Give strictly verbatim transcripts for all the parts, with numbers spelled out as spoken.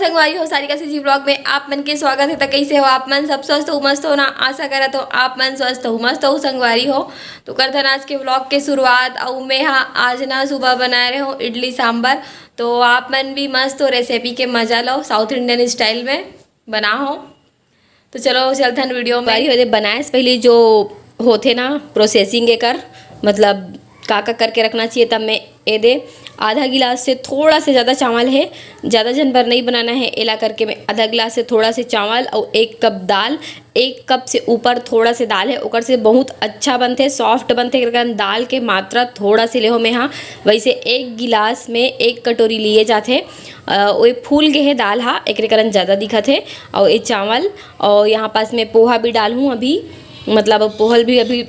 संगवारी हो, Sarika CG blog में आप मन के स्वागत है। त कैसे हो आप मन? सब स्वस्थ हो, मस्त हो ना? आशा करत हो आप मन स्वस्थ हो, मस्त हो संगवारी हो। तो करथन आज के ब्लॉग के शुरुआत। अउ मैं हा आज ना सुबह बनाए रहे हो इडली सांबर। तो आप मन भी मस्त हो रेसिपी के मजा लो, साउथ इंडियन स्टाइल में बना हो। तो चलो चलथन वीडियो में। संगवारी हो, बनाए से पहले जो होथे ना प्रोसेसिंग एकर, मतलब का का करके रखना चाहिए, तब मैं ए दे आधा गिलास से थोड़ा से ज़्यादा चावल है, ज़्यादा झन बर नहीं बनाना है। एला करके मैं आधा गिलास से थोड़ा से चावल और एक कप दाल, एक कप से ऊपर थोड़ा से दाल है, ओकर से बहुत अच्छा बनथे, सॉफ्ट बनथे। एकर कारण दाल के मात्रा थोड़ा से लेहो मैं हा। वैसे एक गिलास में एक कटोरी लिए जाथे। अ, ओए फूल गे हे दाल हा, एकरे कारण ज़्यादा दिखत हे। और ये चावल, और यहाँ पास में पोहा भी डालूँ अभी, मतलब पोहल भी अभी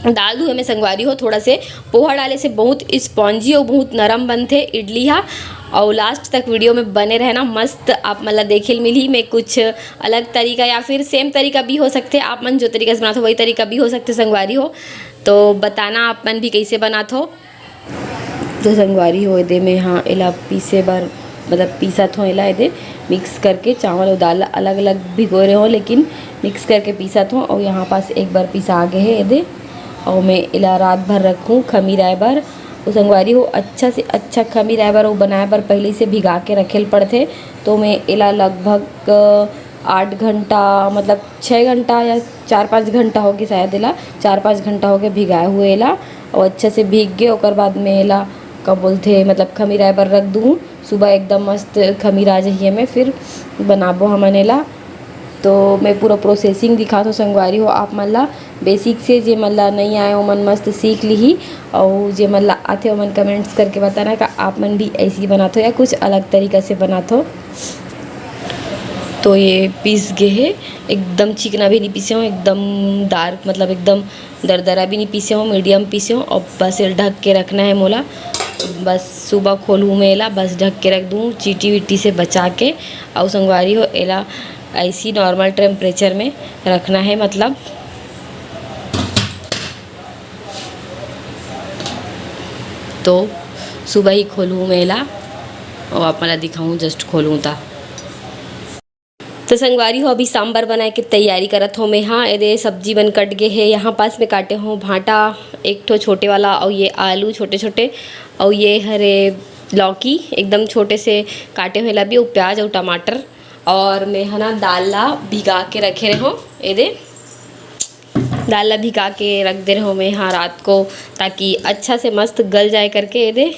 डाल दूँ मैं संगवारी हो। थोड़ा से पोहा डाले से बहुत स्पॉन्जी और बहुत नरम बनथे इडली हा। और लास्ट तक वीडियो में बने रहना, मस्त आप मन ला देखे ल मिलही। मैं कुछ अलग तरीका या फिर सेम तरीका भी हो सकथे, आप मन जो तरीका से बनात हो वही तरीका भी हो सकथे संगवारी हो। तो बताना आप मन भी कैसे बनात हो। तो संगवारी हो, एदे में हाँ एला पीसे बर, मतलब पीसत हो एला, एदे मिक्स करके चावल और दाल अलग-अलग भिगोए रहे हो, लेकिन मिक्स करके पीसत हो। और यहाँ पास एक बार पिसा गे हे एदे, और मैं एला रात भर रखूँ खमीराए बर। तो संगवारी हो, अच्छा से अच्छा खमीराए बर, वो बनाए बर पहले से भिगा के रखे ल पड़थे। तो मैं एला लगभग आठ घंटा, मतलब छः घंटा या चार पाँच घंटा हो गए शायद एला, चार पाँच घंटा हो गए भिगाए हुए एला। और अच्छा से भीग गए, ओकर बाद में एला का बोलथे, मतलब खमीराए बर रख दूँ। सुबह एकदम मस्त खमीरा जही एमे, फिर बनाबो हमन एला। तो मैं पूरा प्रोसेसिंग दिखात हो संगवारी हो आप मन ला, बेसिक से जे मन ला नहीं आए ओमन मस्त सीख लिही, और जे मन ला आथे ओमन कमेंट्स करके बताना का आप मन भी ऐसी बनात हो या कुछ अलग तरीका से बनात हो। तो ये पीस गे हे, एकदम चिकना भी नहीं पीसे हो, एकदम डार्क, मतलब एकदम दरदरा भी नहीं पीसे हो, मीडियम पीसे हो। और बस ये ढक के रखना है मोला, बस सुबह खोलूँ मैं एला, बस ढक के रख दूँ चीटी वीटी से बचा के। और संगवारी हो, एला ऐसी नॉर्मल टेम्परेचर में रखना है, मतलब। तो सुबह ही खोलूँ मैं एला और आप मन ला दिखाऊँ, जस्ट खोलूँ ता। तो संगवारी हो, अभी सांबर बनाए के तैयारी करत हो मैं। हाँ, एदे सब्जी बन कट गे हे। यहाँ पास में काटे हो भांटा एक ठो छोटे वाला, और ये आलू छोटे छोटे, और ये हरे लौकी एकदम छोटे से काटे हो, एला भी, और प्याज और टमाटर। और मैं है ना दाल ला भिगा के रखे रहे हो, एदे दाल ला भिगा के रख दे रहे हो मैं, हाँ, रात को, ताकि अच्छा से मस्त गल जाए करके। एदे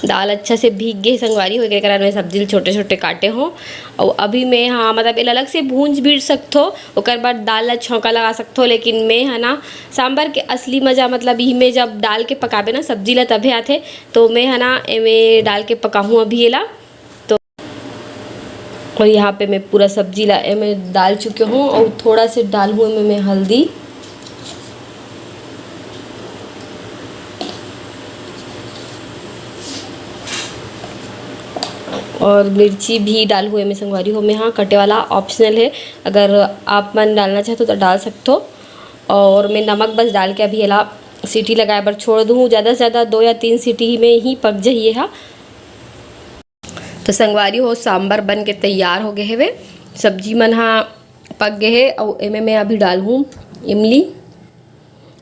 दाल अच्छा से भीग गे संगवारी हो, एकरे कारण मैं सब्जी ल छोटे छोटे काटे हो। और अभी मैं, हाँ, मतलब एला अलग से भूंज भी सकथो, ओकर बाद दाल ला छौंका लगा सकथो, लेकिन मैं है ना सांबर के असली मजा, मतलब इही में जब डाल के पकाबे ना सब्जी ला, तभे आथे। तो मैं है ना एमे डाल के पकाहूँ अभी एला। तो और यहाँ पे मैं पूरा सब्जी ला एमे डाल चुके हूँ और थोड़ा से डालहूँ एमे मैं हल्दी और मिर्ची भी डालहूँ एमे संगवारी हो मैं। हाँ, कटे वाला ऑप्शनल है, अगर आप मन डालना चाहते हो तो डाल सकते हो। और मैं नमक बस डाल के अभी एला सीटी लगाए बर छोड़ दूँ। ज़्यादा से ज़्यादा दो या तीन सीटी में ही पक जाइए हा। तो संगवारी हो, सांबर बन के तैयार हो गए हवे। सब्जी मन हा पक गए हे, अउ एमे मैं अभी डालहूँ इमली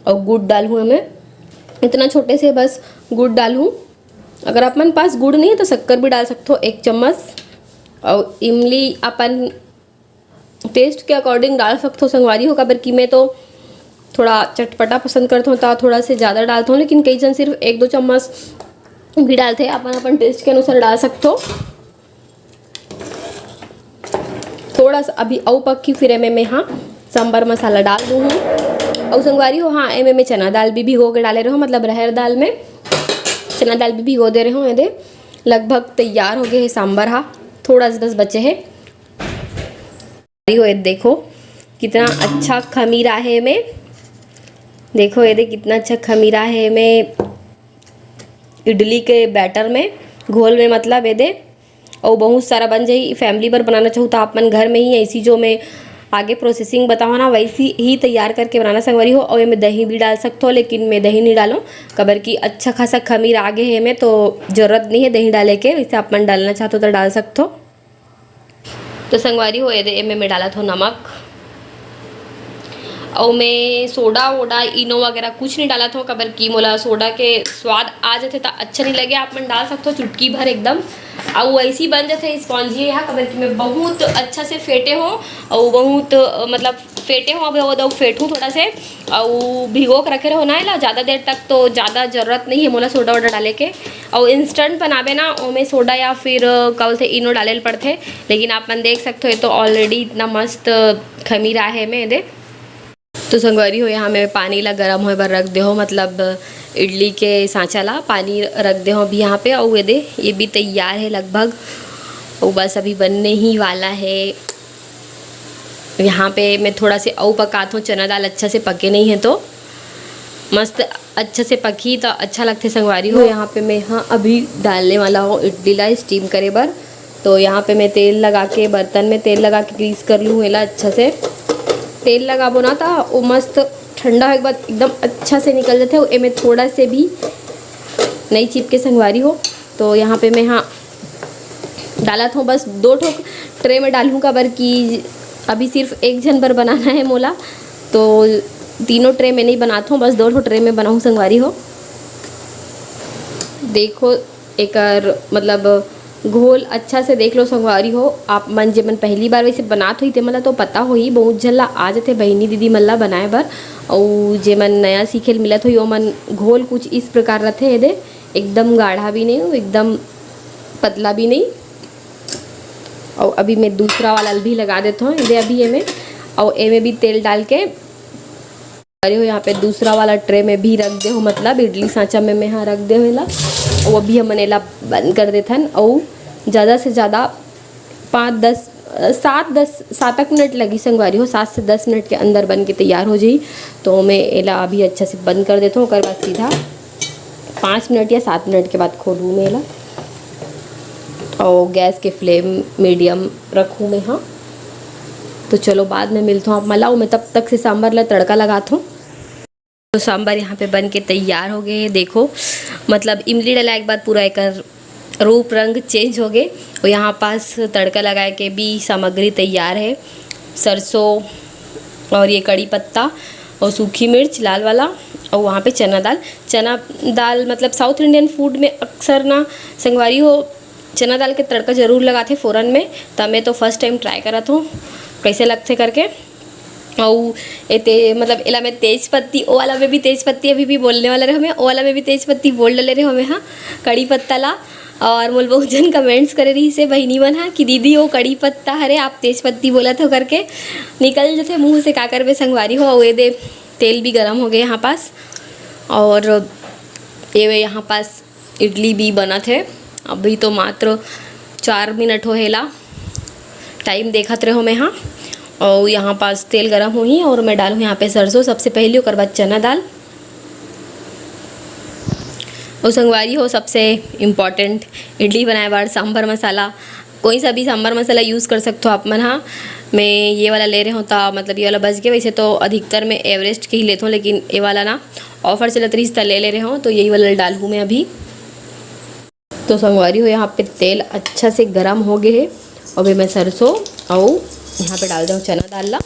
अउ गुड़ डालहूँ एमे। इतना छोटे से बस गुड़ डालहूँ। अगर आप मन पास गुड़ नहीं है तो शक्कर भी डाल सकते हो एक चम्मच। अउ इमली अपन टेस्ट के अकॉर्डिंग डाल सकथो संगवारी हो, काबर कि मैं तो थोड़ा चटपटा पसंद करथों, तो थोड़ा से ज़्यादा डालथों, लेकिन कई जन सिर्फ एक दो चम्मच भी डालथे। अपन अपन टेस्ट के अनुसार डाल सकथो। थोड़ा सा अभी अउ पक्की, फिर एमे मैं हाँ सांबर मसाला डाल दूँ हूँ। अउ संगवारी हो, हाँ, एमे मैं चना दाल भी भिगो के डाले रहो, मतलब रहर दाल में चना दाल भी भिगो दे रहे हो। ये दे लगभग तैयार हो गए है सांबर हा, थोड़ा सा बस बचे है। हो, ये देखो कितना अच्छा खमीरा है एमे। देखो ये दे कितना अच्छा खमीरा है एमे इडली के बैटर में, घोल में, मतलब ये दे। और बहुत सारा बन जाही। फैमिली बर बनाना चाहूँ तो आप मन घर में ही ऐसी जो मैं आगे प्रोसेसिंग बतावा ना, वैसी ही तैयार करके बनाना संगवारी हो। और एमे दही भी डाल सकते हो, लेकिन मैं दही नहीं डालूँ, काबर कि अच्छा खासा खमीर आगे है एमे, तो जरूरत नहीं है दही डाले के। वैसे आप मन डालना चाहते हो तो डाल सकते हो। तो संगवारी हो, एदे एमे मैं डालत हो नमक, अउ मैं सोडा वोडा, इनो वगैरह कुछ नहीं डालत हो, काबर कि मोला सोडा के स्वाद आ जाथे त अच्छा नहीं लगे। आप मन डाल सकथो चुटकी भर एकदम, अउ वैसी बन जाथे स्पॉन्जी हा, काबर कि मैं बहुत अच्छा से फेटे हो, अउ बहुत, अ, मतलब फेटे हो, अब वो दो फेटूँ थोड़ा से, अउ भिगो के रखे रहो ना एला ज़्यादा देर तक, तो ज़्यादा जरूरत नहीं है मोला सोडा वोडा डाले के। अउ इंस्टेंट बनाबे ना, ओमे सोडा या फिर, अ, का बोलथे, इनो डाले ल पड़थे, लेकिन आप मन देख सकथो, ये तो ऑलरेडी इतना मस्त खमीर आहे में दे। तो संगवारी हो, यहाँ मैं पानी ला गरम होए बर रख दे हो, मतलब इडली के सांचा ला पानी रख दे हो अभी यहाँ पे। अउ ये दे, ये भी तैयार है लगभग, वो बस अभी बनने ही वाला है। यहाँ पे मैं थोड़ा से अउ पकात हूँ, चना दाल अच्छा से पके नहीं है तो मस्त अच्छा से पकही तो अच्छा लगथे संगवारी हो। यहाँ पे मैं, हाँ, अभी डालने वाला हूँ इडली ला स्टीम करे बर। तो यहाँ पे मैं तेल लगा के, बर्तन में तेल लगा के ग्रीस कर लूँ एला अच्छा से। तेल लगाबो ना त वो मस्त ठंडा होए के बाद एकदम अच्छा से निकल जाथे। एमे थोड़ा से भी नहीं चिपके संगवारी हो। तो यहाँ पे मैं, हाँ, डालत हूँ, बस दो ठो ट्रे में डालूँ, काबर कि अभी सिर्फ एक झन बर बनाना है मोला, तो तीनों ट्रे में नहीं बनात हूँ, बस दो ठो ट्रे में बनाऊँ संगवारी हो। देखो एकर मतलब घोल अच्छा से देख लो संगवारी हो। आप मन जेमन पहली बार वैसे बनात होही, ते मन ला तो पता होही, बहुत झन ला आ जाथे बहिनी दीदी मन ला बनाए बर। अउ जेमन नया सीखे ल मिलत होही, ओमन घोल कुछ इस प्रकार रथे, एदे एकदम गाढ़ा भी नहीं, एकदम पतला भी नहीं। अउ अभी मैं दूसरा वाला भी लगा देता हूँ एदे अभी एमे, अउ एमे भी तेल डाल के अरे हो, यहाँ पे दूसरा वाला ट्रे में भी रख दे हो, मतलब इडली सांचा में मैं यहाँ रख दे हो एला। वो भी हमन एला बंद कर देथन। अउ ज़्यादा से ज़्यादा पाँच दस, अ, सात दस, सात तक मिनट लगी संगवारी हो, सात से दस मिनट के अंदर बन के तैयार हो जाई। तो मैं एला अभी अच्छा से बंद कर देता हूँ, ओकर बाद सीधा पाँच मिनट या सात मिनट के बाद खोलूँ मैं एला। और गैस के फ्लेम मीडियम रखूँ मैं, हाँ। तो चलो, बाद में मिलता हूँ आप मन ला। मैं तब तक से सांभर ला तड़का लगात हूँ। तो सांभर यहाँ पे बन के तैयार हो गए। देखो, मतलब इमली डला एक बार पूरा एकर रूप रंग चेंज हो गए। और यहाँ पास तड़का लगाए के भी सामग्री तैयार है, सरसों और ये कड़ी पत्ता और सूखी मिर्च लाल वाला, और वहाँ पे चना दाल। चना दाल मतलब साउथ इंडियन फूड में अक्सर ना संगवारी हो चना दाल के तड़का जरूर लगाथे फोरन में, त मैं तो फर्स्ट टाइम ट्राई करत हूँ कैसे लगथे करके। अउ एते मतलब एला मैं तेज पत्ती, ओ वाला में भी तेज पत्ती अभी भी बोलने वाला रहे हमें, ओ वाला में भी तेज पत्ती बोल डले रहे हमें, हाँ, कड़ी पत्ता ला। और मोल बहुत जन कमेंट्स करे रही से बहिनी मन हा कि दीदी वो कड़ी पत्ता हरे, आप तेज पत्ती बोलत हो करके। निकल जथे मुँह से, का करबे संगवारी हो। अउ एदे तेल भी गरम हो गए यहाँ पास, और ये यहाँ पास इडली भी बनत है। अभी तो मात्र चार मिनट हो हेला, टाइम देखत रहो मैं, हाँ। और यहाँ पास तेल गरम होही और मैं डालूँ यहाँ पे सरसों सबसे पहले, ओकर बाद चना दाल। और संगवारी हो, सबसे इम्पॉर्टेंट इडली बनाए बर सांभर मसाला, कोई सा भी सांभर मसाला यूज़ कर सकते हो आप मन, हाँ। मैं ये वाला ले रहे हो, तो मतलब ये वाला बच गया। वैसे तो अधिकतर मैं एवरेस्ट के ही लेता हूँ, लेकिन ये वाला ना ऑफर चलत रही, त ले ले रहे हो, तो यही वाला डालूँ मैं अभी। तो संगवारी हो, यहाँ पे तेल अच्छा से गरम हो गए है। अभी मैं सरसों अउ यहाँ पे डाल दूँ चना दाल ला,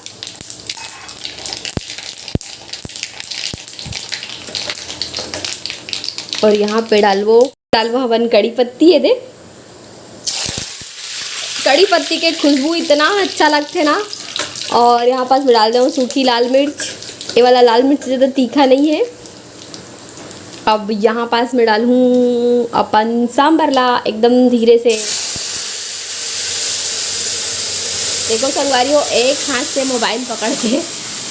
और यहाँ पे डालबो, डालबो हवन कड़ी पत्ती, ये दे कड़ी पत्ती के खुशबू इतना अच्छा लगथे ना। और यहाँ पास मैं डाल दूँ सूखी लाल मिर्च। ये वाला लाल मिर्च ज़्यादा तीखा नहीं है। अब यहाँ पास मैं डालूँ अपन सांभर ला एकदम धीरे से। देखो संगवारी हो, एक हाथ से मोबाइल पकड़ के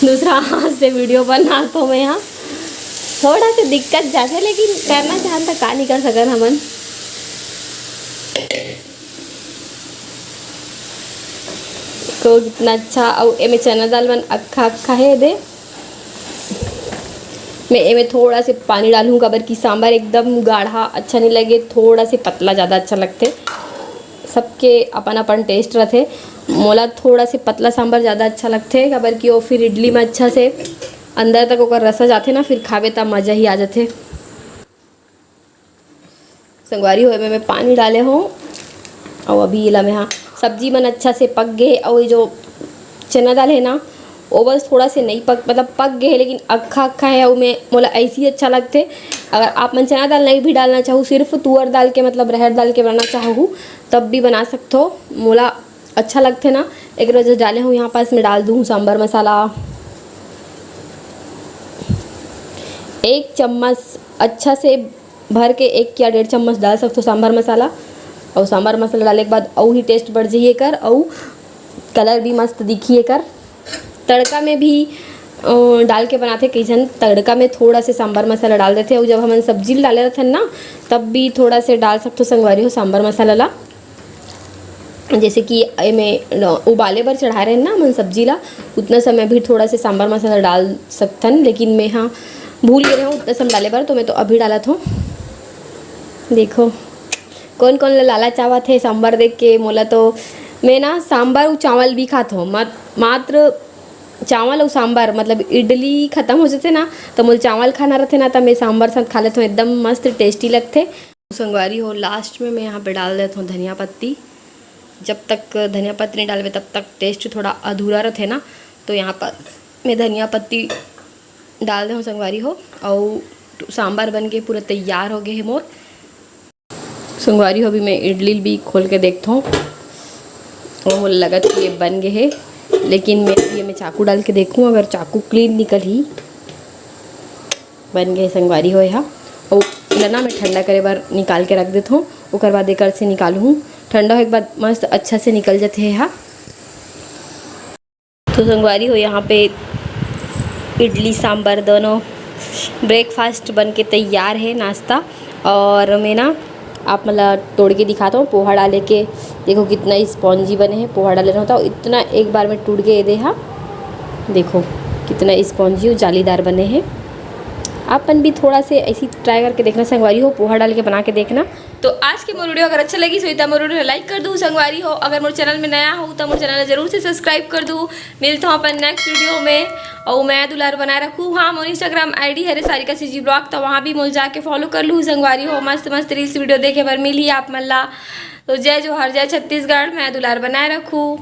दूसरा हाथ से वीडियो बना, तो मैं यहाँ थोड़ा सा दिक्कत जाथे, लेकिन करना चाहन त का नहीं कर सकन हमन। तो कितना अच्छा, अउ एमे चना दाल मन अक्खा अक्खा है दे। मैं एमे थोड़ा से पानी डालूँ, काबर कि सांभर एकदम गाढ़ा अच्छा नहीं लगे, थोड़ा से पतला ज़्यादा अच्छा लगथे। सबके अपन अपन टेस्ट रथे। मोला थोड़ा से पतला सांभर ज़्यादा अच्छा लगथे, काबर कि वो फिर इडली में अच्छा से अंदर तक ओकर रसा जाथे ना, फिर खाबे त मज़ा ही आ जाथे। संगवारी हो, एमे मैं पानी डाले हो, अउ अभी एला मैं, हाँ, सब्जी मन अच्छा से पक गे हे। अउ ये जो चना दाल है ना, वो बस थोड़ा से नहीं पक, मतलब पक गे हे, लेकिन अक्खा अक्खा है, अउ मैं, मोला ऐसी अच्छा लगथे। अगर आप मन चना दाल नहीं भी डालना चाहू, सिर्फ तुअर दाल के, मतलब रहर दाल के बनाना चाहू, तब भी बना सकथो। मोला अच्छा लगथे ना, एक वजह डाले हूँ। यहाँ पास मैं डाल दूँ सांभर मसाला, एक चम्मच अच्छा से भर के एक या डेढ़ चम्मच डाल सकथो सांभर मसाला। और सांभर मसाला डाले के बाद अउ ही टेस्ट बढ़ जाही एकर, अउ कलर भी मस्त दिखी एकर। तड़का में भी अ, डाल के बनाथे कई झन, तड़का में थोड़ा से सांभर मसाला डाल देथे। और जब हमन सब्जी ल डाले रहथन ना, तब भी थोड़ा से डाल सकथो संगवारी हो सांभर मसाला ला। जैसे कि एमे उबाले बर चढ़ाए रहे ना हमन सब्जी ला, उतना समय भी थोड़ा से सांभर मसाला डाल सकथन, लेकिन मैं हाँ भूल गए रहूँ उतना समय डाले बर, तो मैं तो अभी डालत हूँ। देखो कौन कौन ला लालच आवत हे सांभर देख के। मोला तो, मैं ना सांभर अउ चावल भी खात हूँ, मत मात्र चावल अउ सांभर, मतलब इडली खत्म हो जाथे ना, तो मोला चावल खाना रहथे ना, तो मैं सांभर साथ खा लेत हूँ, एकदम मस्त टेस्टी लगथे। संगवारी हो, लास्ट में मैं यहाँ पे डाल देता हूँ धनिया पत्ती। जब तक धनिया पत्ती नहीं डालबे तब तक टेस्ट थोड़ा अधूरा रहथे ना, तो यहाँ पर मैं धनिया पत्ती डाल दे हूँ संगवारी हो। अउ सांभर बन के पूरा तैयार हो गए है मोर। संगवारी हो, अभी मैं इडली भी खोल के देखता हूँ, और मोला लगत कि ये बन गए है, लेकिन मैं ये मैं चाकू डाल के देखूँ, अगर चाकू क्लीन निकल ही। बन गए संगवारी हो यहाँ, और लना मैं ठंडा करे बर निकाल के रख देता हूँ, ओकर बाद एकर से निकालूँ। ठंडा होए के बाद मस्त अच्छा से निकल जाते हैं यहाँ। तो संगवारी हो, यहाँ पे इडली सांभर दोनों ब्रेकफास्ट बन के तैयार है, नाश्ता। और मैं ना आप मन ला तोड़ के दिखाता हूँ पोहा डाले के। देखो कितना स्पॉन्जी बने हैं, पोहा डाले रहता हूँ इतना एक बार में टूट गए दे हा। देखो कितना स्पॉन्जी और जालीदार बने हैं। आप मन भी थोड़ा से ऐसी ट्राई करके देखना संगवारी हो, पोहा डाल के बना के देखना। तो आज के मोर वीडियो अगर अच्छा लगी होही त मोर वीडियो लाइक कर दू संगवारी हो। अगर मोर चैनल में नया हो त मोर चैनल जरूर से सब्सक्राइब कर दू। मिलता हूँ अपन नेक्स्ट वीडियो में। और मैं दुलार बनाए रखू। हाँ, मोर इंस्टाग्राम आईडी हरे सारिका सीजी ब्लॉग, तो वहाँ भी मोल जाके फॉलो कर लू संगवारी हो। मस्त मस्त रील्स वीडियो देखे बर मिलही आप मन ला। तो जय जोहार, जय छत्तीसगढ़, मैं दुलार बनाए रखू।